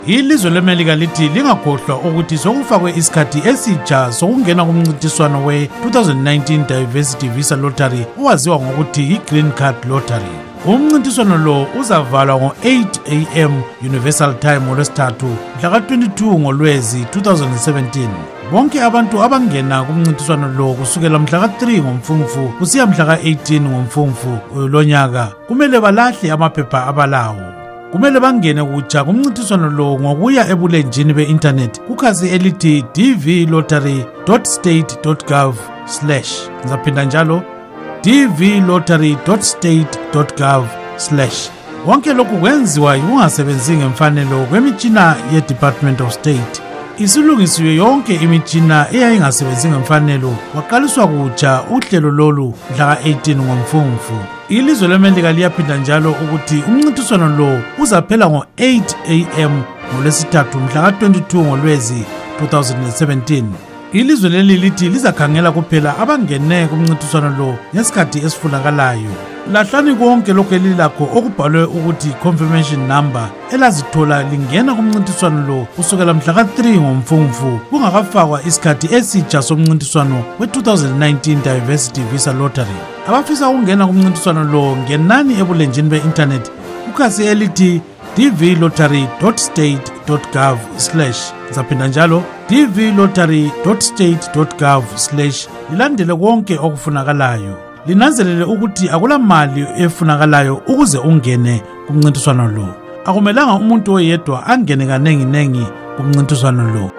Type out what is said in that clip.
Ilizwe leMelika lithi lingakhohlwa ukuthi sokufakwe isikhathi esitsha sokungena kumncintiswano we-2019 Diversity Visa Lottery owaziwa ngokuthi yi-Green Card Lottery. Umncintiswano lo uzavalwa ngo-8 am Universal Time ngoLwesithathu mhla ka-22 ngoLwezi 2017. Bonke abantu abangena kumncintiswano lo kusukela mhla ka-3 ngoMfumfu kusiya mhla ka-18 ngoMfumfu lonyaka kumele balahle amaphepha abalawo. Kumele bangene kutsha kumncintiswano lo ngokuya ebulenjini be-intanethi kukhasi elithi dvlottery.state.gov/. Ngizaphinda njalo, dvlottery.state.gov/. Konke lokhu kwenziwa yikungasebenzi ngemfanelo kwemitshina ye-Department of State. Isilungisiwe yonke imitshina eyayingasebenzi ngemfanelo, kwaqaliswa kutsha uhlelo lolu mhla ka-18 ngoMfumfu. Ilizwe leMelika liyaphinda njalo ukuthi umncintiswano lo uzaphela ngo-8 am ngoLwesithathu mhla ka-22 ngoLwezi 2017. Ilizwe leli lithi lizakhangela kuphela abangene kumncintiswano lo ngesikhathi esifunakalayo. Lahlani konke lokhu elilakho okubhalwe ukuthi confirmation number elazithola lingena kumncintiswano lo kusukela mhla ka-3 ngoMfumfu kungakafakwa isikhathi esitsha somncintiswano we-2019 Diversity Visa Lottery. Abafisa ukungena kumncintiswano lo, ngenani ebulenjini be-intanethi kukhasi elithi dvlottery.state.gov/. Ngizaphinda njalo, dvlottery.state.gov/. Lilandele konke okufunakalayo. Linanzelele ukuthi akulamali efunakalayo ukuze ungene kumncintiswano lo. Akumelanga umuntu oyedwa angene kanenginengi kumncintiswano lo.